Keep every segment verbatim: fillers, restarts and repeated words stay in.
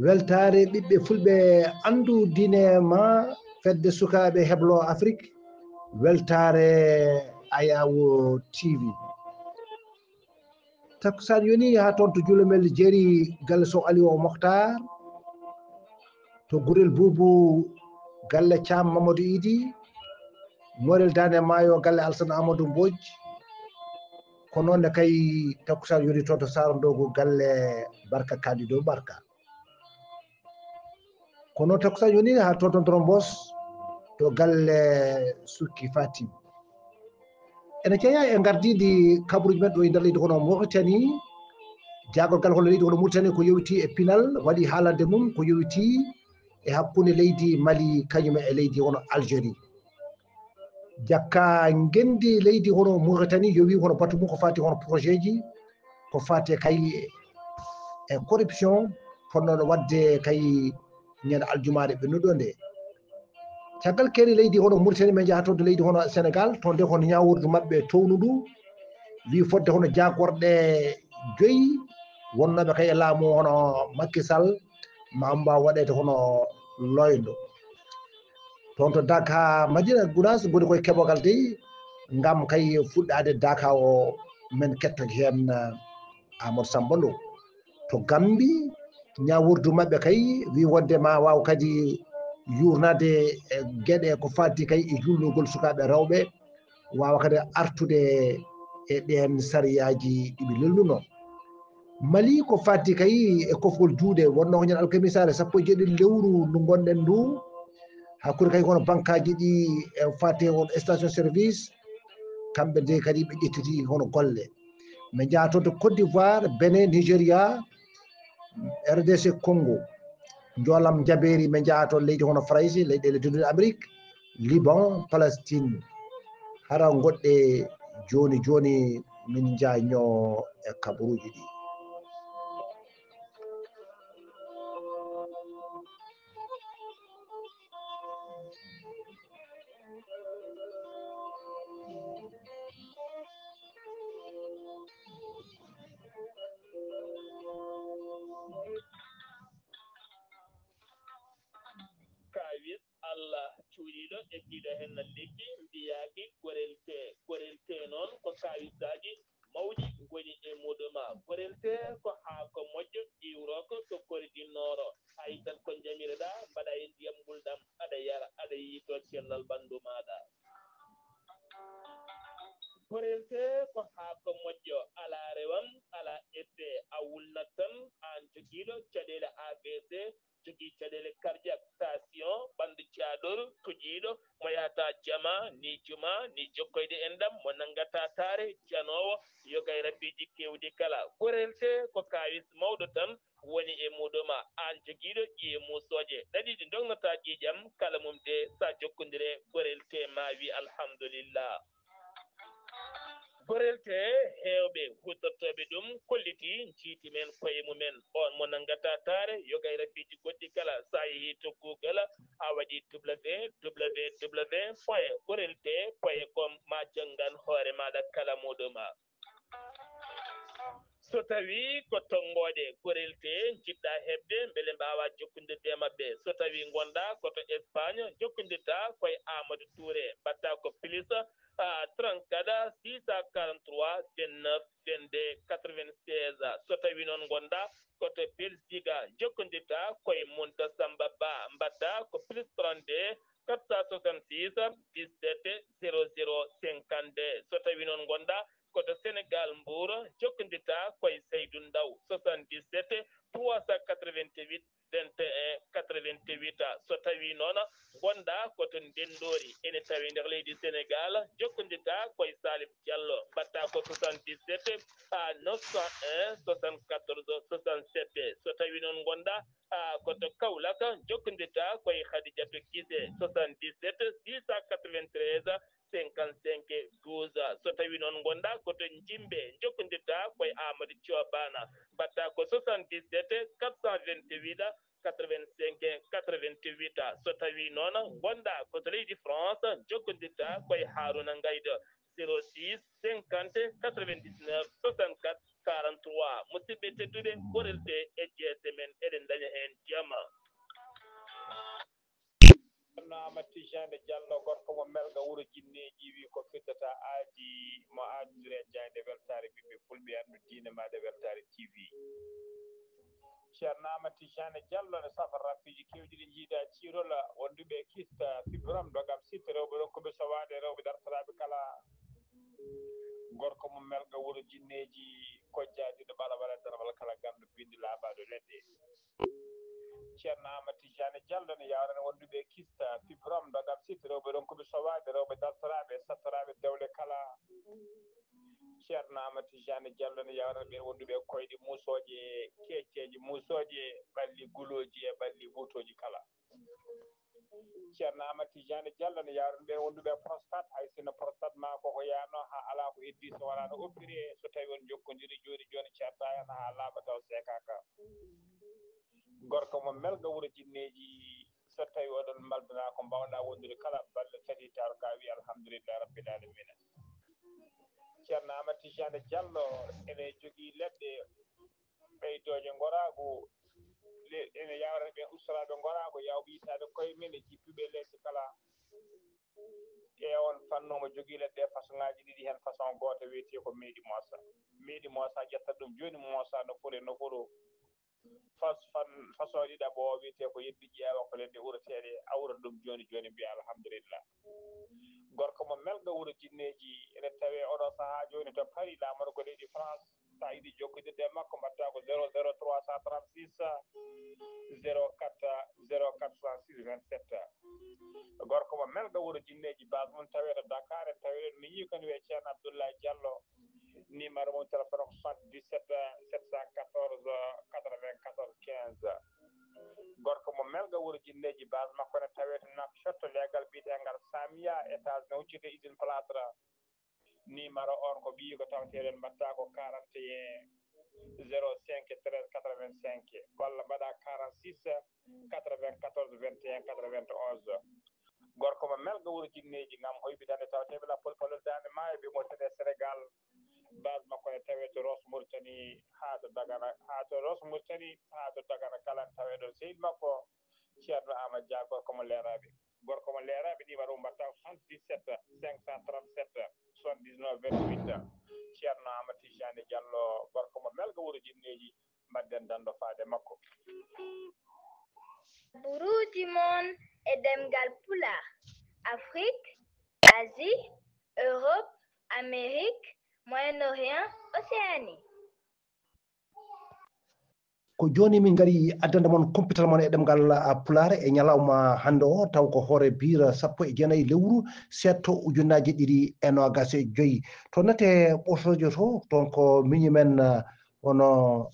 Weltaare ɓiɓɓe fulɓe, anndu diine ma, fedde sukaaɓe heblo Afrik, weltaare Ayawo T V. Takkusaan yoni haa toon to Julomel Jeeri, galle Sow Aliou Mokhtar, to Gurel Buubu, galle Caam Mamadou Idi, Morel Daande Maayo, galle Alsan Amadou Mbodj, ko noon ne kay takkusaan yoni toon to Saara Ndogu, galle Barka Kandido Barka. Kono takkusaan yoni haa toon to Ndorombos, to galle Sukki Fatim. Ene jeyaa e ngardiindi kabaruuji men ɗo e nder leydi kono Mauritanie. Jaagorgal hono leydi kono Mauritanie ko yowiti e pinal, waɗi haalande mum ko yowiti e hakkunde leydi Mali kañum e leydi kono Algérie. Jakka ngenndi leydi hono Mauritanie yowi hono batu mum ko fati hono projet ji, ko fati kay e corruption, fonnooɗo waɗde kay ñande aljumaare ɓennuɗo nde. Caggal keeri leydi hono Mauritanie, min njaha toon to leydi hono Sénégal, toon de hono ñaawirdu maɓɓe townundu, wi fodde hono jaagorɗe joyi wonnooɓe kay e laamu hono Macky Sall, ma mbaw waɗeede hono loyndo. Toon to Dak haa Madina Gounass ngoni koye keɓogal dey, ngam kay fuɗɗaade Dak o, men kettoke heen, eh, Amadou Samba Lo. To Gambi, ñaawirdu maɓɓe kay wi wonde ma waaw kadi yuurnaade, eh, geɗe ko fati kay e jullugol sukaaɓe rewɓe, waawa kadi artude e ɗeen sariyaaji ɗi ɓe lelnuno. Mali ko fati kay e kofgol juuɗe, wonno ko ñande alkamisaare sappo e jeeɗiɗi lewru ndu ngonɗen ndu, hakkunde kay kono bankaaji ɗi e fate on station service, kamɓe de kadi ɓe ƴettiti hono golle. Min njaha toon to Côte d'Ivoire, Benin, Nigeria, R D C Congo, njoolam jabeeri, min njaha toon leydi hono Farayse, leyɗeele denduɗe Amérique, Liban, Palestine. Hara ngoɗɗe jooni jooni min njaño e kabaruuji ɗi. Kaawis Allah cuuɗiiɗo, eggiiɗo heen lekki, mbiyaaki gorel tee. Gorel tee noon ko kaawisaaji mawɗi ngoni e muɗum. Gorel tee ko haako moƴƴo, iwrooko to koridinnoro. Hay tan ko njamireɗaa, mbaɗa e ndiyam ngulɗam, aɗa yara, aɗa yiitoo cellal ɓanndu maaɗa. Gorel tee ko haako moƴƴo, alaa rewam, alaa effet, a wulnat tan, aan jogiiɗo caɗeele A V C, jogii caɗeele cardiaque, tension, ɓanndu caaɗoru, toƴiiɗo, mo yahata jama, ni juma, ni jokkoyde enɗam, mo nanngata taare, janoowo, yoga e rafiiji keewɗi kala. Gorel tee ko kaawis mawɗo tan woni e muɗum, aan jogiiɗo ƴiye muusooje ɗaɗi ɗi ndognataa ƴiiƴam, kala mum de, so a jokkondire gorel tee, ma wi alhamdulillah. Gorel tee, heewɓe huutortooɓe ɗum kollitii, njiiti men koye mumen. Oon mo nanngata taare, yoga e rafiiji goɗɗi kala, so a yehii to Google, a waɗi W W W point gorel tee point com, ma janngan hoore maaɗa kala muɗum. So tawii ko tonngooɗe gorel tee njiɗɗaa heɓde, mbele mbaawaa jokkondirde e maɓɓe. So tawii ngonɗaa ko to Espagne, jokkondirtaa koye Amadou Touré, mbaɗtaa ko plus, ah, trente-quatre, six cent quarante-trois, vingt-neuf, vingt-deux, quatre-vingt-seize. So tawii noon ngonɗaa ko to Belgique, jokkondirtaa koye Munta Samba Ba, mbaɗtaa ko plus trente-deux, quatre cent soixante-six, dix-sept, zéro zéro, cinquante-deux. So tawii noon ngonɗaa ko to Sénégal, Mbour, jokkondirtaa koye Seydou Ndaw, soixante-dix-sept, trois cent quatre-vingt-huit, vingt et un, quatre-vingt-huit. So tawii noon ngonɗaa ko to Ndenndoori, ene tawee nder leydi Sénégal, jokkondirtaa koye Salif Diallo, mbaɗtaa ko soixante-dix-sept, ah, neuf cent un soixante-quatorze soixante-sept. So tawi noon ngonɗa, ah, ko to Kaolack, jokkondirta koye Khadijatou Guissé, soixante-dix-sept six cent quatre-vingt-treize cinquante-cinq douze. So tawi noon ngonɗa ko to Jimbe, jokkondirta koye Amadou Thiobana, mbaɗta ko soixante-dix-sept quatre cent vingt-huit quatre-vingt-cinq quatre-vingt-huit. So tawi noon ngonɗa ko to leydi France, jokkondirta koye Haruna Ngaydo, zéro six cinquante quatre-vingt-dix-neuf soixante-quatre quarante-trois. Musidɓe tedduɓe, korel te e jeese men, eɗen daña heen jama. Ceerno Amadou Tijani Diallo, gorko mo Melga, wuro Jinneeji, wi ko fiddata aadi mo aadondiri e jaaynde weltaare ɓiɓɓe fulɓe, anndu diine maaɗa weltaare T V. Ceerno Amadou Tijani Diallo ne safa rafiiji keewɗi ɗi jiida ciirola wonduɓe e kista fibrom dogam sitta rewɓe ronkuɓe sowaade rewɓe dartoraaɓe kala. Gorko mo Melga, wuro Jinneeji, kojjaadiiɗo ɓalawal e darwal kala ganndo binndi laaɓaaɗo leɗɗe. Ceerno Amadou Tijani Diallo ne yawrana wonduɓe e kista fibrom dogam sitta rewɓe ronkuɓe sowaade rewɓe dartoraaɓe sattoraaɓe dewle kala. Ceerno Amadou Tijani Diallo ne yawrana ɓeen wonduɓe e koyɗe muusooje, keecceeje muusooje, ɓalli gulooji e ɓalli buutooji kala. Ceerno Amadou Tijani Diallo ne yawrana ɓeen wonduɓe e prostate, hay sinno prostate ma koko yaano haa alaa ko heddi so wonaa no opéré, so tawi on jokkondiri jooni jooni ceerta en haa laaɓa taw seekaaka. Gorko mo Melga, wuro Jinneeji, so tawi oɗon mbaldana ko mbawɗa wondude kala balɗe tati tawata ka wi alhamdulillahi rabbil alamina. Ceerno Amadou Tijani Diallo ene jogii leɗɗe ɓeydooje ngoraagu, le-, ene yawrana ɓeen ustoraaɓe ngoraagu, yawɓe yittaade koye men e jippiɓe leese kala. E on fannu omo jogii leɗɗe façon ŋaaji ɗiɗi, heen façon gooto wiyetee ko meeɗi moosa. Meeɗi moosa, ƴetta ɗum jooni moosa no foti no foti. Fas-, fan-, façon ɗiɗaɓo o wiyetee ko yeddi ƴeewa ko leɗɗe ureteeɗe, awra ɗum jooni jooni mbiya alhamdulillah. Gorko mo Melga, wuro Jinneeji, ene tawee oɗo sahaa jooni to Paris, laamorgo leydi France. So a yiɗi jokkondirde e makko, mbaɗta ko zéro zéro trois cent trente-six zéro quatre zéro quatre soixante-six vingt-sept. Gorko mo Melga, wuro Jinneeji, base mum tawee to Dakar, en tawii ɗon miñi ko ne wiyee Ceerno Abdoulaye Diallo. Numéro mum téléphone ko soixante-dix-sept sept cent quatorze quatre-vingt-quatorze quinze. Gorko mo Melga, wuro Jinneeji, base makko ne tawee to Nouakchott, leegal biyeteengal Samia, étage ne hucciti usine plâtre. Numéro on ko ɓiyiiko tawateeɗo, mbaɗta ko quarante et un zéro cinq treize quatre-vingt-cinq, walla mbaɗa quarante-six quatre-vingt-quatorze vingt et un quatre-vingt-onze. Gorko mo Melga, wuro Jinneeji, ngam hoybitande tawateeɓe lappol palol Daande Maayo, ɓe Mauritanie e Sénégal. Base makko ne tawee to Ross Mauritanie haa to Dagana, haa to Ross Mauritanie haa to Dagana kala, tawee ɗon sehil makko Ceerno Amadou Dia, gorko mo Leeraaɓe. Gorko mo Leeraaɓe, numéro mum mbaɗta ko soixante-dix-sept cinq cent trente-sept soixante-dix-neuf vingt-huit. Ceerno Amadou Tijani Diallo, gorko mo Melga, wuro Jinneeji, mbaɗden danndo faade makko. Kabaruuji mon e ɗemngal Pulaar, Afrique, Asie, Europe, Amérique, Moyen-Orient, Océanie. Ko jooni min ngari addande mon kumpital mon e ɗemngal, ah, Pulaar e ñalawma hannde o, taw ko hoore biira sappo e jeenayi lewru seeɗto ujunnaaje ɗiɗi e noogaas e joy. To nate ɓosoojo to, toon ko miñi men, ah, hono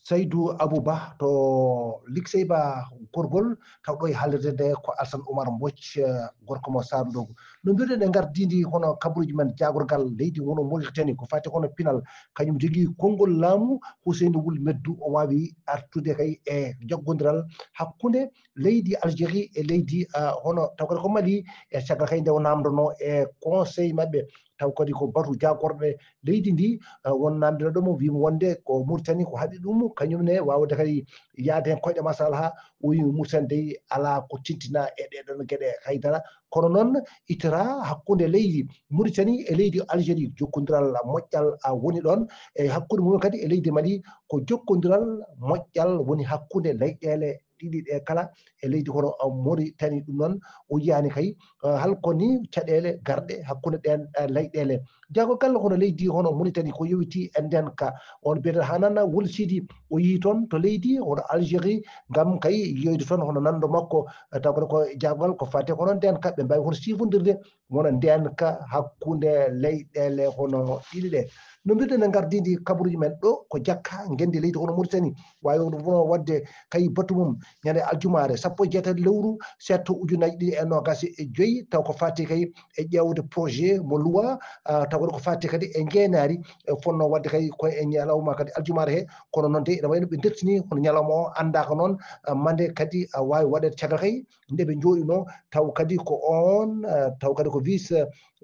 Saydou Abou Ba to Likseyba Gorgol, taw ɗo e haalirde nde ko Alsan Oumar Mbodj, eh, gorko mo Saaru Ndogu. No mbiruɗen e ngardiindi hono kabaruuji men jaagorgal leydi woni Mauritanie, ko faati hono pinal, kañum jogii konngol laamu, Housseini Wul Meddu, o waawi artude kay e jaggondiral hakkunde leydi Algérie e leydi, ah, hono taw kadi ko Mali, e caggal kay nde o naamndono e conseil maɓɓe. Taw kadi ko batu jaagorɓe leydi ndi, eh, won naamndinooɗo mo, wiyi mo wonde ko Mauritanie ko haɗi ɗum, kañum ne waawde kadi yahde heen koyɗe makko, alaa, o wiyi Mauritanie dey alaa ko tintina e ɗee ɗoon geɗe haydara. Kono noon, ittata hakkunde leydi Mauritanie e leydi Algérie jokkondiral moƴƴal, ah, woni ɗoon, e hakkunde mum kadi e leydi Mali ko jokkondiral moƴƴal woni hakkunde leyɗeele ɗiɗi ɗe kala e leydi hono Mauritanie. Ɗum noon o yiyaani kay halko ni caɗeele garɗe hakkunde ɗeen leyɗeele. Jaago galle hono leydi hono Mauritanie ko yowiti e ndeen ka, on biyeteeɗo Hanan Wul Sidi, o yii toon to leydi hono Algérie ngam kay yiyoyde toon hono nanndo makko, taw kadi ko jaago ngal ko fate ko noon ndeen ka ɓe mbaawi hono siifondirde wona ndeenka hakkunde leyɗeele hono ɗiɗi ɗe. No mbiɗen e ngardiindi kabaruuji men ɗo ko jakka ngenndi leydi hono Mauritanie, waawi wonno waɗde kay batu mum ñande aljumaare sappo e jeetati lewru seeɗto ujunaaji ɗiɗi e noogaas e joyi, taw ko faati kay e ƴeewde projet mo luwa, taw kadi ko faati kadi e njeenaari e fonno waɗde kay ko e ñalawma kadi aljumaare he. Kono noon de ene wayno ɓe ndertini hono ñalawma o anndaaka noon mande kadi waawi waɗeede caggal kay nde ɓe njooɗinoo, taw kadi ko oon, eh, taw kadi ko vice,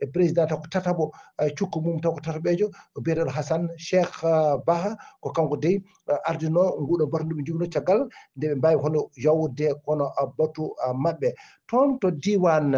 eh, président, taw ko tataɓo, eh, cukko mum, taw ko tataɓeejo, o biyeteeɗo Hassan Cheikh, eh, Baha, ko kanko dey, eh, ardinoo nguɗo batu ndu ɓe njoginoo caggal nde ɓe mbaawi hono yawde kono, eh, batu, eh, maɓɓe. Toon to diiwaan,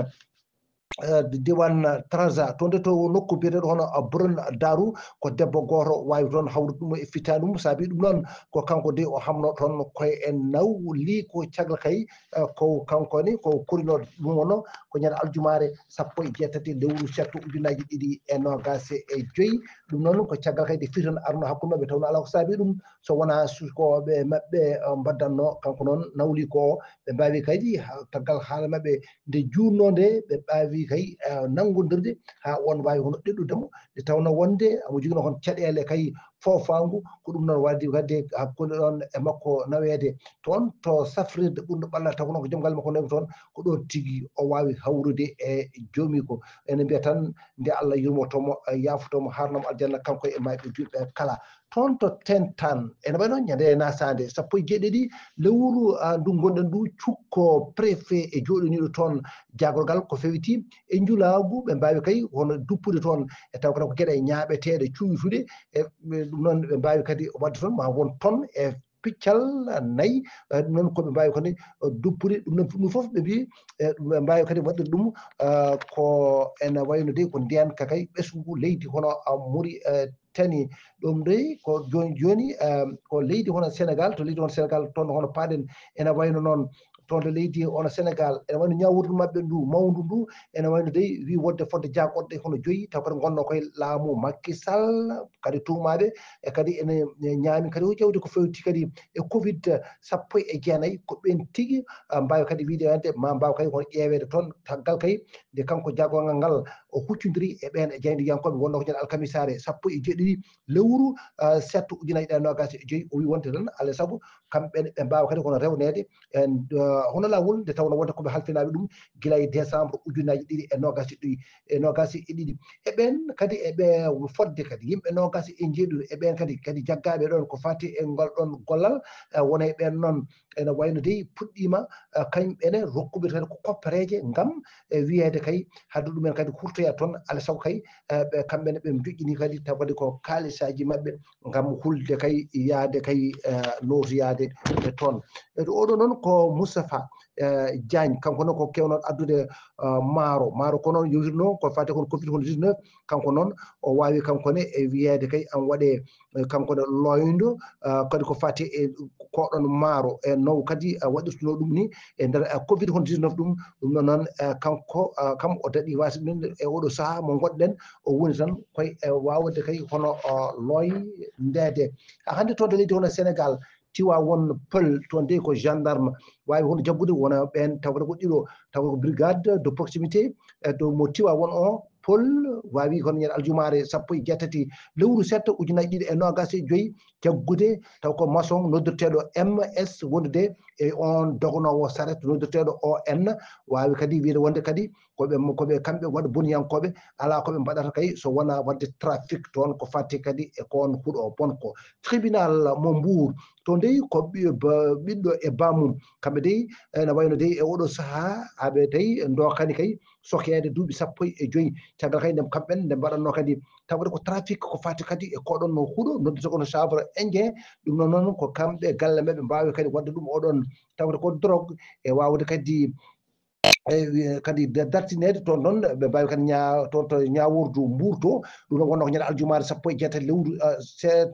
eh, diiwaan Trarza, toon de to nokku biyeteeɗo hono, eh, Boron Daaru, ko debbo gooto waawi toon hawrude ɗum e fitaandu mum, saabi ɗum noon ko kanko dey o hamno toon koye en nawli ko caggal kay, eh, ko kanko ni ko korinoo ɗum wonno ko ñande aljumaare sappo e jeetati lewru seeɗto ujunaaji ɗiɗi e noogaas e joyi. Ɗum noon ko caggal kay nde fitan arno hakkunde maɓɓe, tawno alaa ko saabi ɗum so wonaa sukooɓe maɓɓe, eh, mbaddanno kanko noon nawli ko o. Ɓe mbaawi kadi ha-, taggal haala maɓɓe nde juutnoo nde, ɓe mbaawi kay, eh, nanngondirde haa on waawi hono ɗeɗɗude mo, nde tawnoo wonde omo joginoo hon caɗeele kay foofaangu, ko ɗum noon waɗi wadde hakkunde ɗoon e makko naweede toon to safrirde ɓurnde ɓallal, taw ko noon ko joom galle makko nawi toon, ko ɗoon tigi o waawi hawrude e joomiiko. Ene mbiya tan nde Allah yurmoto mo, eh, yaafoto mo, haarna mo aljanna, kanko e maayɓe juulɓe kala. Toon to Tentan, ene wayi noon ñande nasaande sappo e jeeɗiɗi lewru, ah, ndu ngonɗen ndu, cukko préfet e jooɗoniiɗo toon jaagorgal ko fewiti e njulaagu, ɓe mbaawi kay hono duppude toon e taw kadi ko geɗe ñaaɓeteeɗe cuuytuɗe, e, e ɗum noon ɓe mbaawi kadi waɗde toon ma won toon e piccal nayi, eh, ɗum noon ko ɓe mbaawi kadi, eh, duppude ɗum noon, ɗum fof ɓe mbiyi, eh, ɓe mbaawi kadi waɗde ɗum, eh, ko ene wayno de ko ndeenka kay ɓesngu leydi hono, ah, Mauritanie. Ɗum dey ko jooni jooni, eh, ko leydi hono Sénégal, to leydi hono Sénégal toon hono paaɗen ene wayno noon toon to leydi hono Sénégal, ene wayno ñaawirdu maɓɓe ndu mawndu ndu, ene wayno dey wi wonde fodde jaagorɗe hono joyi, taw kadi ngonno koye laamu Macky Sall, kadi tuumaaɓe, e kadi ene ñaami kadi ko jawdi ko fewti kadi e covid sappo e jeenayi, ko ɓeen tigi, ah, mbaawi kadi wiyde wonde ma mbaaw kadi hono ƴeeweede toon, taggal kay nde kanko jaagorgal ngal o huccondiri e ɓeen e jaayndiyankooɓe wonnoo ko ñande alkamisaare sappo e jeeɗiɗi lewru, ah, seeɗto ujunaaji ɗiɗi e noogaas e joyi, o wi wonde tan alaa e sago kamɓe ne ɓe mbaawa kadi kono rewneede en, ah, hono laawol nde tawnoo wonde ko ɓe halfinaaɓe ɗum gila e décembre ujunaaji ɗiɗi e noogaas e ɗiɗi, e noogaas e ɗiɗi. E ɓeen kadi e ɓe fodde kadi yimɓe noogaas e njeeɗiɗo, e ɓeen kadi, kadi jaggaaɓe ɗoon ko faati e ngal ɗoon gollal, eh, wona e ɓeen noon ene wayno dey puɗɗiima, eh, kañum ene rokkuɓe kadi ko koppereeje ngam, eh, wiyeede kay hadde ɗumen kadi hurtoya toon, alaa e sago kay, eh, ɓe kamɓe ne ɓe njoƴƴini kadi taw kadi ko kaalisaaji maɓɓe ngam hulde kay yahde kay, eh, nootoyaade e toon. E to oɗo noon ko Moustapha, eh, Diagne, kanko noon ko keewno addude, eh, maaro. Maaro ko noon yowitnoo ko faati kon covid dix-neuf, kanko noon o waawi kanko ne e wiyeede kay an waɗe, eh, kanko ne looyndo, eh, kadi ko faati e koɗon maaro e now kadi, eh, waɗirtunoo ɗum ni e nder, eh, covid dix-neuf ɗum, ɗum noon noon, eh, kanko, eh, kam o daɗi waasde ɗum e oɗo sahaa mo ngonɗen, o woni tan koye, eh, waawde kay hono, eh, looyndeede. Haa hannde toon to leydi hono Sénégal, Tiwawon Peul, toon dey ko gendarme waawi hono jaggude wona ɓeen taw ko ɗiɗo, taw ko brigade de proximité, eh, to mo Tiwawon o, Peul waawi kono ñande aljumaare sappo e jeetati lewru seeɗto ujunaaji ɗiɗi e noogaas e joyi jaggude taw ko maçon noddirteeɗo M S wondude e oon dognoowo saret noddirteeɗo O N, waawi kadi wiyde wonde kadi ko ɓe, ko ɓe kamɓe waɗa boniyankooɓe, alaa ko ɓe mbaɗata kay so wonaa waɗde trafic toon ko fati kadi e ko on huɗo bon ko. Tribunal mo Mbour, to dey ko ɓi-, ba-, ɓiɗɗo e baamum, kamɓe dey ene wayno dey e oɗo sahaa aɓe dey ndokani kay sokeede duuɓi sappo e joyi. Caggal kay nde kamɓe nde mbaɗatnoo kadi tawde ko trafic ko fati kadi e koɗon no huɗo, noddude kono chanvre indien, ɗum noon noon ko kamɓe galle maɓɓe mbaawi kadi waɗde ɗum oɗon tawde ko drogue e waawde kadi e wi-, kadi da-, dartineede toon ɗon, ɓe mbaawi kadi ñaa-, toon to ñaawordu Mbuur to, ɗum ɗo wonnoo ko ñande aljumaare sappo e jeetati lewru, eh, seeɗ-,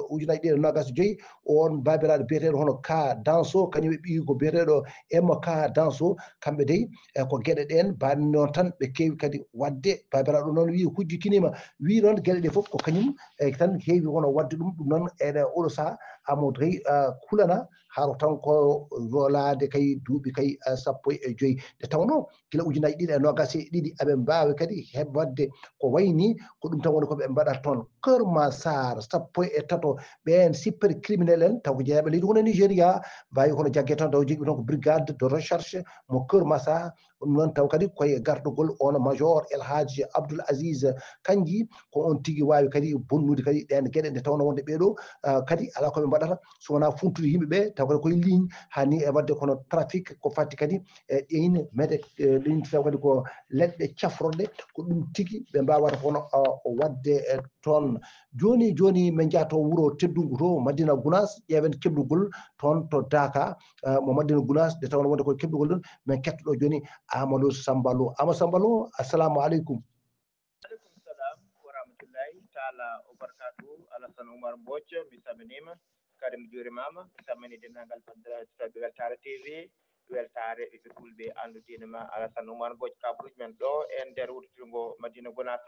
ujunaaji ɗiɗi e noogaas e joyi, on baabiraaɗo biyeteeɗo hono Ka Danso, kañum e ɓiyiiko biyeteeɗo Emma Ka Danso, kamɓe dey, e ko geɗe ɗeen mbaɗi noon tan, ɓe keewi kadi waɗde. Baabiraaɗo noon wiyi hujjitiniima, wiyi noon geɗe ɗe fof ko kañum e tan heewi hono waɗde ɗum. Ɗum noon, eɗe oɗo sahaa, Amadou Gaye, ah, hulana, haro tan ko yolaade kay duuɓi kay, ah, sappo e joyi. Nde tawnoo gila ujunaaji ɗiɗi e noogaas e ɗiɗi, aɓe mbaawi kadi heɓ-, waɗde ko wayi nii, ko ɗum tan woni ko ɓe mbaɗata toon. Kër Massar, sappo e tato, ɓeen super criminel en, taw ko jeyaaɓe leydi hono Nigéria, mbaawi hono jagge toon, taw jogii toon ko brigade de recherche mo Kër Massar. Ɗum noon taw kadi koye gardagol on major El Hadj Abdoul Aziz Kandji, ko on tigi waawi kadi bonnude kadi ɗeen geɗe, nde tawnoo wonde ɓee ɗoo, ah, kadi alaa ko ɓe mbaɗata so wonaa funtude yimɓe ɓe, taw kadi koye ligne, haa nii e waɗde kono trafic ko fati kadi e ɗeen mede, e ɗeen taw kadi ko leɗɗe cafroɗe, ko ɗum tigi ɓe mbaawata kono, ah, waɗde, eh, toon. Jooni, jooni min njahto wuro teddungu to Madina Gounass, ƴeewen keblugol toon to Daaka, eh, mo Madina Gounass, nde tawnoo wonde ko keblugol ɗum, min kettoɗo jooni Amadou Samba Lo. Amadou Samba Lo, assalamu aleykum. Aleykum salam wa rahmatullahi taala wa barakatuhu. Alassane Oumar Mbodj, mi salminiima, kadi mi juurimaama, mi salmini denndaangal banndiraaɓe Weltaare T V, Weltaare ɓiɓɓe fulɓe, anndu diine ma, Alassane Oumar Mbodj, kabaruuji men ɗo e nder wuro teddungo Madina Gounass.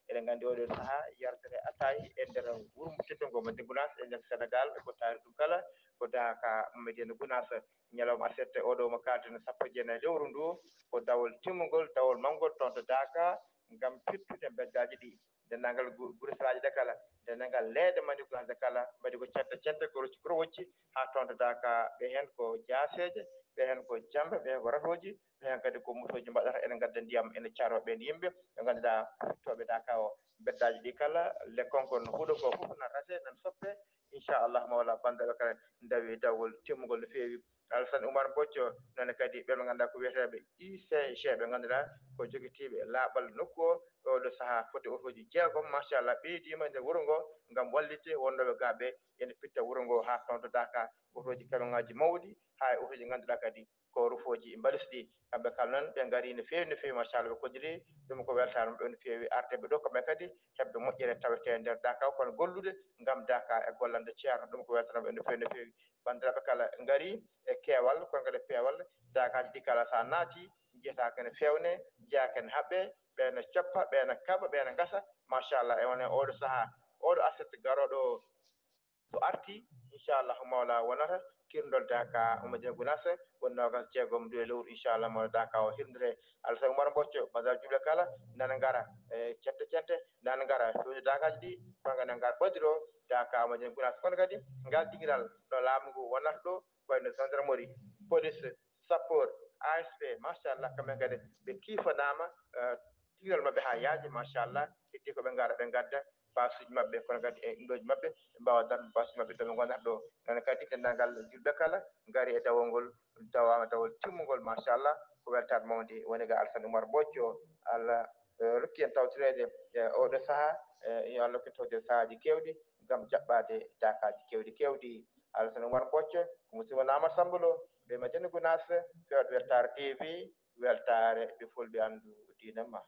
Eɗen nganndi oɗo sahaa yartere ataay e nder wuro teddungo Madina Gounass e nder Senegal, ko taari ɗum kala ko Daaka Madina Gounass. Ñalawma aset oɗo mo kaalten, sappo e jeenayi lewru ndu, ko dawol timmungol, dawol mawngol toon to Daaka, ngam fittude mbeddaaji ɗi. Denndaangal gu-, gure saraaji ɗe kala, denndaangal leeɗe Madina Gounass ɗe kala, mbaɗi ko cente cente, ko rocci, ko wocci, haa toon to Daaka, ɓe heen ko jaaseeje, ɓe heen ko jambe, ɓe heen ko ratooji, ɓe heen kadi ko motooji mbaɗata, ene ngadda ndiyam, ene caroo ɓeen yimɓe, ɓe ngannduɗaa fittooɓe Daaka o. Mbeddaaji ɗi kala, lekkon kon huɗo ko fof nan rate, nan soppe, inchallah mawla, banndiraaɓe kala ndawi dawol timmungol no feewi. Alassane Oumar Mbodj, noon kadi ɓe ɓe ngannduɗaa ko wiyeteeɓe U C G, ɓe ngannduɗaa ko jogitiiɓe laaɓal nokku o, oɗo sahaa foti otooji jeegom, machallah, ɓeydiima e nder wuro ngo ngam wallitde wonnooɓe gaa ɓe, ene pitta wuro ngo haa toon to Daaka, otooji kamioŋaaji mawɗi, haa e otooji ngannduɗaa kadi ko rufooji mbalis ɗi. Kamɓe kala noon ɓe ngarii no feewi, no feewi, machallah, ɓe kolliri ɗum ko weltaare maɓɓe no feewi arde ɓe ɗo, kamɓe kadi heɓde moƴƴere taweteende nder Daaka o, kono gollude ngam Daaka e gollande Ceerno, ɗum ko weltaare maɓɓe no feewi, no feewi. Banndiraaɓe kala ngarii e keewal, kono kadi e peewal, daakaaji ɗi kala so a naati, njiyataa ko ene feewne, njiyaa ko ene haɓɓee, ɓe ene coppa, ɓe ene kaɓa, ɓe ene ngasa, machallah, e won e oɗo sahaa, oɗo aset garooɗo o, so artii, inchallahu mawla wonata kirndol Daaka Madina Gounass, woni noogaas e jeegom ndu e lewru, inchallah mawla Daaka o hirndire. Alassane Oumar Mbodj, banndiraaɓe juulɓe kala, nana ngara e cente cente, nana ngara fewde daakaaji ɗi, kono kadi nana ngara ɓadiro Daaka Madina Gounass. Kono kadi ngal dingiral no laamu ngu wonata ɗo, ko wayno gendarmerie, police, sappoor, A S P, machallah, kamɓe kadi ɓe kiifanaama, eh, dingiral maɓɓe haa yaaji, machallah, heddi ko ɓe ngara ɓe ngadda baasuuji maɓɓe, kono kadi e inɗooji maɓɓe, ɓe mbaawa darnude baasuuji maɓɓe to ɓe ngonata ɗo. Noon kadi denndaangal juulɓe kala ngari e dawol ngol, dawaama dawol timmungol, machallah, ko weltaare mawnde woni ga Alassane Oumar Mbodj o. Allah, eh, rokki en tawtoreede, eh, oɗo sahaa, eh, yo Allah rokku en tawtoreede sahaaji keewɗi ngam jaɓɓaade daakaaji keewɗi keewɗi. Alassane Oumar Mbodj, ko musidɗo mon Amadou Samba Lo, ɓe Madina Gounass, fewde Weltaare T V, weltaare ɓe fulɓe anndu diine ma.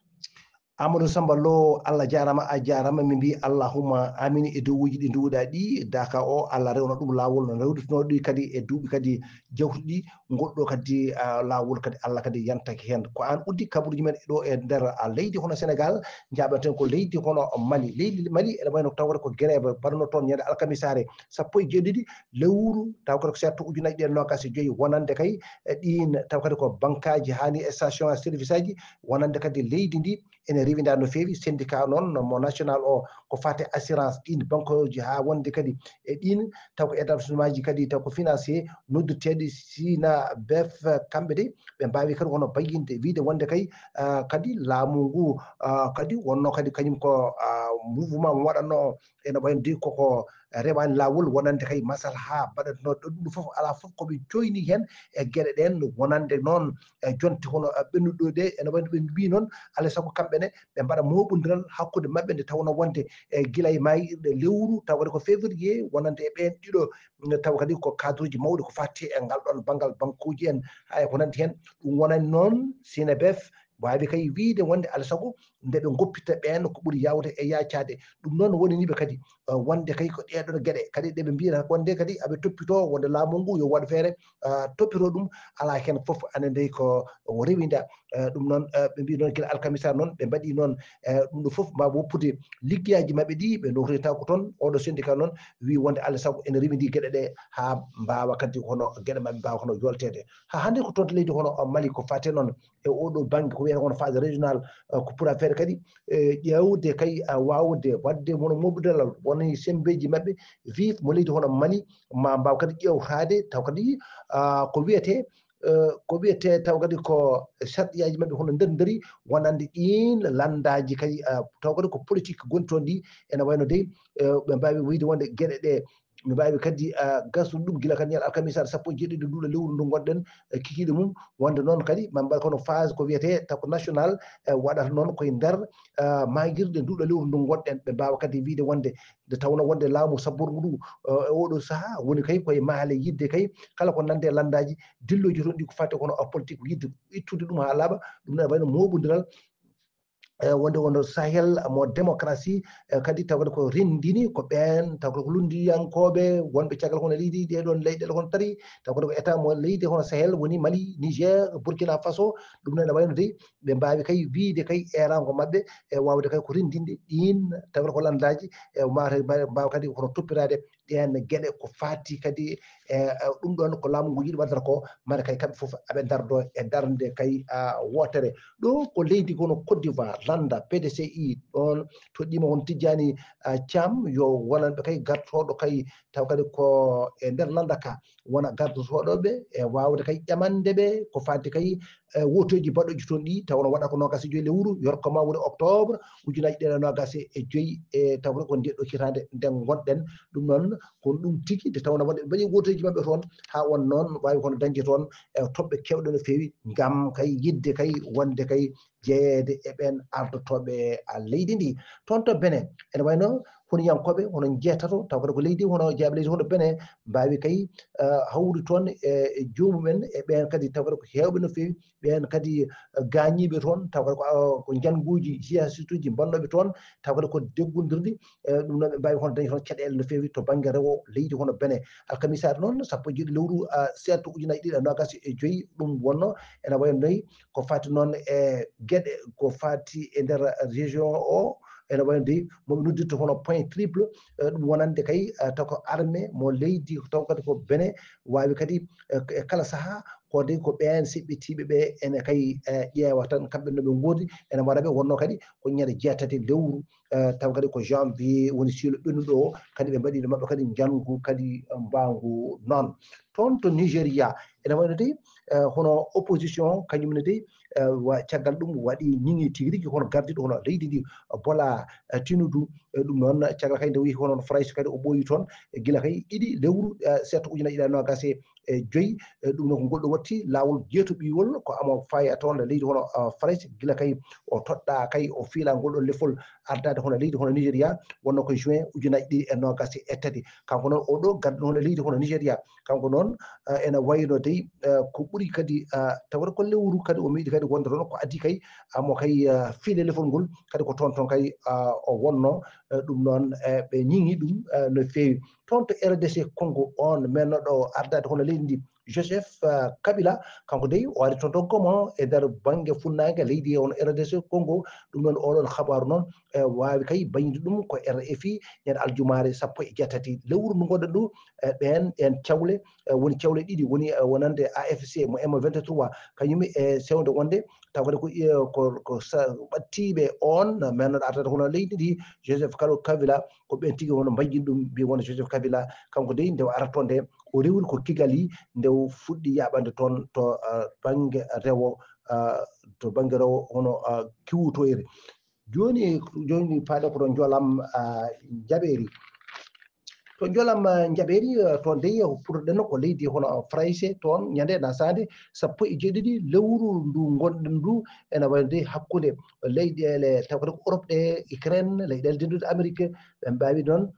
Amadou Samba Lo, Allah jaarama, a jaarama, min mbi allahumma amin e dowuji ɗi nduwɗa ɗi, Daaka o, Allah rewna ɗum laawol no rewdutunoo ɗi kadi e duuɓi kadi jawtuɗi, ngol ɗo kadi, ah, laawol kadi Allah kadi yantake heen. Ko aan uddi kabaruuji men ɗo e nder, ah, leydi hono Senegal, njaaɓaten ko leydi hono Mali. Leydi Mali ene wayno tawata ko grève mbaɗanoo toon ñande alkamisaare sappo e jeeɗiɗi lewru, taw kadi ko seeɗa to ujunaaji ɗiɗi e noogaas e joyi, wonande kay e ɗiin, taw kadi ko bankaaji haa ni e station service aji, wonande kadi leydi ndi ene rewinda no feewi. Syndicat noon mo national o ko fate assurance ɗin banque uji haa wonde kadi e ɗin taw ko établissements ji kadi taw ko financier nodduteeɗi Sinabef, kamɓe de ɓe mbaawi kadi wono bayyinde wiide wonde kay, ah, kadi laamu ngu, ah, kadi wonno kadi kañum ko, ah, mouvement mo waɗatno ene wayno de koko rewaani laawol wonande kay masalha mbaɗatno ɗum fof alaa fof ko ɓe joyni heen e geɗe ɗeen wonande noon e jonte hono ɓennuɗo ɗe ene wayno ɓe mbii noon alaa sago kamɓe ne ɓe mbaɗa mooɓondiral hakkunde maɓɓe nde tawno wonde e gila e maayirɗe lewru taw kadi ko février wonande e ɓeen ɗiɗo taw kadi ko cadre uji mawɗi ko fatti e ngal ɗoon banngal banque uji en hay ko nanndi heen ɗum wonani noon Sinabef Waawi kay wiyde wonde alaa sago nde ɓe ngoppita ɓeen ko ɓuri yaawde e yaacaade. Ɗum noon wonaniiɓe kadi wonde kay ko ɗeeɗoon geɗe kadi ɗe ɓe mbiyata wonde kadi aɓe toppitoo wonde laamu ngu yo waɗ feere toppitoo ɗum. Alaa heen fof ane ndey ko rewinda. Ɗum noon ɓe mbii noon gila alkamisa noon ɓe mbaɗi noon ɗum ɗo fof mbaawa woppude liggeyaaji maɓɓe ɗi ɓe nowtoyta ko toon. Oɗo syndicat noon wii wonde alaa sago ene rewindi geɗe ɗe haa mbaawa kadi hono geɗe maɓɓe mbaawa hono yolteede. Haa hannde ko toon to leydi hono Mali ko faate noon e oɗo bannge ko wiyata won phase régional ko pour affaire kadi ƴeewde kay waawde waɗde won moɓidalal won sembeeji maɓɓe vive mo leydi hono Mali ma mbaaw kadi ƴeewtaade taw kadi ko wiyetee ko wiyetee taw kadi ko sarɗiyaaji maɓɓe hono nder nderi wonande ɗiin lanndaaji kay taw kadi ko politique gonti toon ɗi ene wayno dey ɓe mbaawi wiyde wonde geɗe ɗe mi mbaawi kadi gasnude ɗum gila kadi ñal alkamisa sappo e jeeɗiɗi nduɗo lewru ndu ngonɗen kikiiɗe mum wonde noon kadi ma mbaɗ kono phase ko wiyetee tako national waɗata noon koye nder maagirɗe nduɗo lewru ndu ngonɗen ɓe mbaawa kadi wiyde wonde nde tawno wonde laamu sabborngu ndu e oɗo sahaa woni kay koye maale yidde kay kala ko nande lanndaaji dillooji toon ɗi ko fate kono politique yidde ittude ɗum haa laaɓa ɗum ne wayno mooɓondiral e wonde wono sahel mo démocratie e kadi tawata ko renndini ko ɓeen tawata ko lunndiyankooɓe wonɓe caggal kono leydi ɗee ɗoon leyɗeele kono tati tawata ko état mo leydi hono sahel woni mali niger burkina faso ɗum noon ene wayno dey ɓe mbaawi kay wiyde kay eeraango maɓɓe e waawde kay ko renndinde ɗiin tawata ko lanndaaji e mata mbaawa kadi kono toppitaade ɗeen geɗe ko faati kadi e ɗum ɗoon ko laamu ngu yiɗi waɗata ko mbaɗa kay kamɓe fof aɓe ndardo e darnde kay wootere ɗo ko leydi kono Côte d'Ivoire lannda P D C I ɗoon toɗɗiima on tijjani Thiam yo wonanɓe kay gartooɗo kay taw kadi ko e nder lannda ka wona gartotooɗoɓe e waawde kay ƴamande ɓe ko faati kay e wotoji baɗoji toon ɗi taw no waɗa ko nogas e joyi lewru yorkoma woni octobre ujunaji ɗiɗi nogas e joyi e tawre ko ndeɗo hitande nden gonɗen ɗum noon kono ɗum tigi nde tawno waɗa ɓe mbaɗi wotoji maɓɓe toon ha won noon wawi kono dañde toon e toɓɓe kewɗe no fewi ngam kay yidde kay wonde kay jeyeede e ɓeen ardotooɓe leydi ndi toon to Benin ene wayno honiyankooɓe hono jeetato taw kadi ko leydi hono jaaɓe leydi hono Benin mbaawi kay hawri toon e joomum en e ɓeen kadi taw kadi ko heewɓe no feewi ɓeen kadi gaañiiɓe toon taw kadi ko njannguuji jihasituuji mbannooɓe toon taw kadi ko deggondirɗi ɗum noon ɓe mbaawi hono dañi toon caɗeele no feewi to bannge rewo leydi hono Benin alkamisaare noon sappo e jeeɗi lewru seeɗa ujunaji ɗiɗi e noogas e joyi ɗum wonno ene wayno noyi ko fati noon e geɗe ko fati e nder région o ene wayno dey moɓe noddirta hono point triple ɗum wonande kay taw ko armée mo leydi taw kadi ko Benin wawi kadi e kala saaha ko dey ko ɓen seɓɓitiɓe ɓe ene kay ƴeewa tan kamɓe no ɓe goodi ene mbaɗa ɓe wonno kadi ko ñande jeetati lewru taw kadi ko janvier woni siilo ɓennuɗo o kadi ɓe mbaɗi ɗo maɓɓe kadi njanngu kadi mbaangu noon toon to Nigeria ene wayno dey hono opposition kañum ne dey caggal ɗum waɗi ñiŋi tigi rigi hono gardiɗo hono leydi ndi Bola Tinubu ɗum noon caggal kay nde wi hono Farayse kadi o ɓooyi toon gila kay ɗiɗi lewru seeɗa ujunaaji ɗiɗi e noogas e joyi ɗum noon ko ngol ɗo watti laawol jeeto ɓiwol ko amo faya toon leydi hono Farayse gila kay o toɗɗa kay o fiila ngol ɗo lefol ardaade hono leydi hono Nigeria wonno ko juin ujunaaji ɗiɗi e noogas e tati kanko noon oɗo gardiɗo hono leydi hono Nigeria kanko noon ene wayno dey ko ɓuri kadi tawata ko lewru kadi o meeɗi kadi wonde toon ko adii kay amo kay fiile lefol ngol kadi ko toon toon kay o wonno ɗum noon ɓe ñiŋi ɗum no feewi toon to R D C Congo on mennoɗo ardaade hono leydi ndi Joseph Kabila kanko dey o ari toon to Goma e nder bannge funnaange leydi on R D C Congo ɗum noon oɗon habaru noon e waawi kay bañde ɗum ko R F I ñande aljumaare sappo e jeetati lewru ndu ngonɗen ndu e ɓeen ɗeen cawle e woni cawle ɗiɗi woni e wonande A F C mo M vingt-trois kañum e sewnde wonde taw kadi ko ko ko ɓattiiɓe on mennoɗo artata hono leydi ndi Joseph Kalo Kabila ko ɓeen tigi hono mbañjin ɗum mbi wona Joseph Kabila kanko dey nde o arata toon nde o rewri ko Kigali nde o fuɗɗi yaɓande toon to bannge rewo to bannge rewo hono kiwtoyre jooni jooni faade ko ɗo jolam jaɓeeri to jolam jaɓeeri to dey puɗɗoɗen ko leydi hono Farayse toon ñande nasaande sappo e jeeɗiɗi lewru ndu ngonɗen ndu ene wayde hakkunde leyɗeele taw kadi ko Europe ɗe Ukraine leyɗeele dendude Amérique ɓe mbaawi noon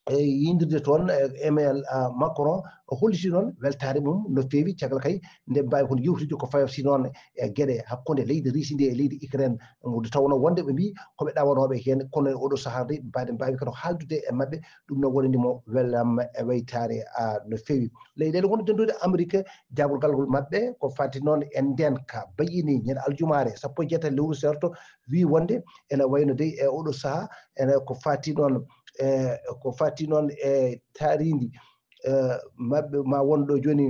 e yindirde toon e Emmanuel, ah, Macron, o holliti noon weltaare mum no feewi, caggal kay nde mbaawi kono yewtude ko fawi si noon e geɗe hakkunde leydi Russie ndi e leydi Ukraine, nde tawnoo wonde ɓe mbii ko ɓe ɗawanooɓe heen, kono e oɗo sahaa de mbaɗe mbaawi kadi haaldude e maɓɓe, ɗum noon wonani mo welama e weytaare, ah, no feewi. Leyɗeele wonde denndude Amérique, jaagorgal maɓɓe ko fati noon e ndeenka bayyini ñande aljumaare sappo e jeetati lewru serto, wii wonde ene wayno dey e oɗo sahaa ene ko fati noon e ko fati noon e taarindi, eh, maɓɓe ma won ɗo jooni,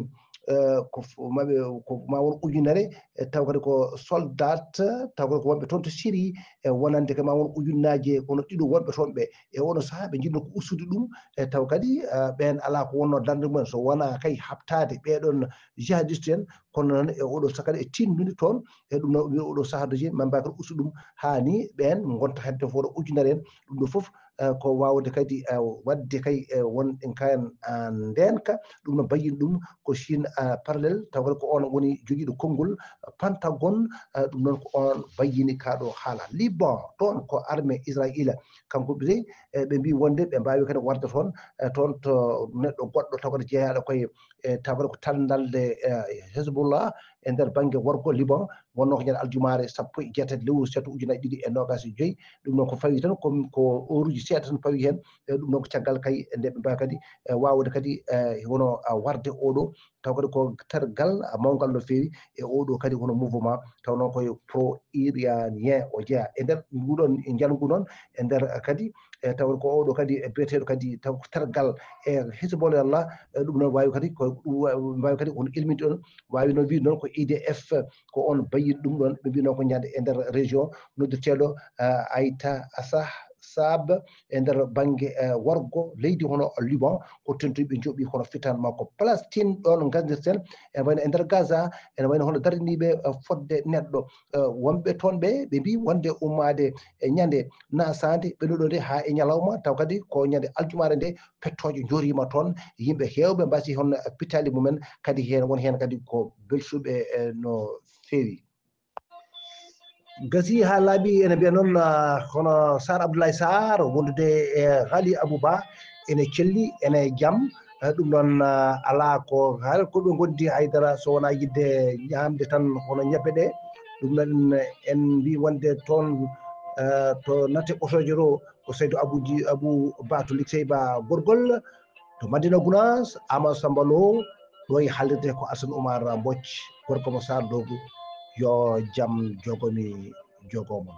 eh, ko f-, maɓɓe ko ma won ujunere, eh, taw kadi ko soldat, taw kadi ko wonɓe toon to Syrie, e wonande kadi ma won ujunnaaje kono ɗiɗo wonɓe toon ɓe. E oɗo sahaa ɓe njiɗno ko ustude ɗum, e taw kadi, eh, ɓeen alaa ko wonnoo darnde mumen so wonaa kay haɓtaade ɓeeɗoon jihadiste en, kono noon e oɗo sahaa kadi e tinndunde toon, e ɗum noon oɗo sahaa doje ma mbaawi kadi ustude ɗum haa ni ɓeen ngonta hedde fof ɗo ujunere en. Ɗum ɗo fof, eh, ko waawde kadi, eh, waɗde kay, eh, won en kayen, ah, ndeenka. Ɗum no bayyini ɗum ko Chine, ah, parallèle, taw kadi ko oon woni jogiiɗo konngol, ah, Pentagon, ah, ɗum noon ko oon bayyini kaa ɗo haala. Liban, toon ko armée Israayiila, kanko ɓe, eh, ɓe mbii wonde ɓe mbaawi kadi warde toon, eh, toon to neɗɗo goɗɗo taw kadi jeyaaɗo koye, eh, taw kadi ko tallalde, eh, Hezbollah e nder bannge worgo Liban, wonnoo ko ñande aljumaare sappo e jeetati lewru seeto ujunaaji ɗiɗi e noogaas e joy. Ɗum noon ko fawi tan ko, ko ooruuji seeɗa tan pawi heen. E ɗum noon ko caggal kay nde ɓe mbaawi kadi, e, waawde kadi, e, hono, a, warde oɗo, taw kadi ko tergal, a, mawngal no feewi e oɗo kadi hono mouvement, taw noon koye pro-iranien o jeyaa. E nder nguɗon njanngu noon, e nder kadi, e taw ko oɗo kadi e biyeteeɗo kadi taw ko tergal e Hezbollah, e ɗum noon waawi kadi ko ɗum wa-, mbaawi kadi hono ilminde ɗon, waawi noon wiide noon ko I D F, ko on bayyini ɗum ɗon, ɓe mbiyi noon ko ñande e nder région noddirteeɗo, eh, Ayta Asah Saab e nder bannge, eh, worgo leydi hono Liban, ko toon tigi ɓe njoɓi hono fitan makko. Palestine ɗon nganndirten, ene wayno e nder Gaza, ene wayno hono daraniiɓe, eh, fodde neɗɗo, eh, wonɓe toon ɓe, ɓe mbii wonde ummaade e ñande nasaande ɓennuɗo nde haa e ñalawma, taw kadi ko ñande aljumaare nde pettooje njoriima toon, yimɓe heewɓe mbasi hono pitaali mumen, kadi heen won heen kadi ko belsuɓe, eh, no feewi. Gasi haa laaɓi, ene mbiya noon, ah, hono Sar Abdoulaye Sar wondude e Ghali Abou Ba ene celli, ene jam. Eh, ɗum noon, ah, alaa ko haa ko ɓe ngondi haydara so wonaa yiɗde ñaamde tan hono ñebbe ɗe. Ɗum noon en mbii wonde toon, eh, to natte otooje ɗo, ko Seydou Abou Dji-, Abou Ba to Liksey Ba Gorgol, to Madina Gounass, Amadou Samba Lo, ɗo e haalirde ko Assane Oumar Mbodj, gorko mo Sar Dogo, yo jam jogomi jogo mon.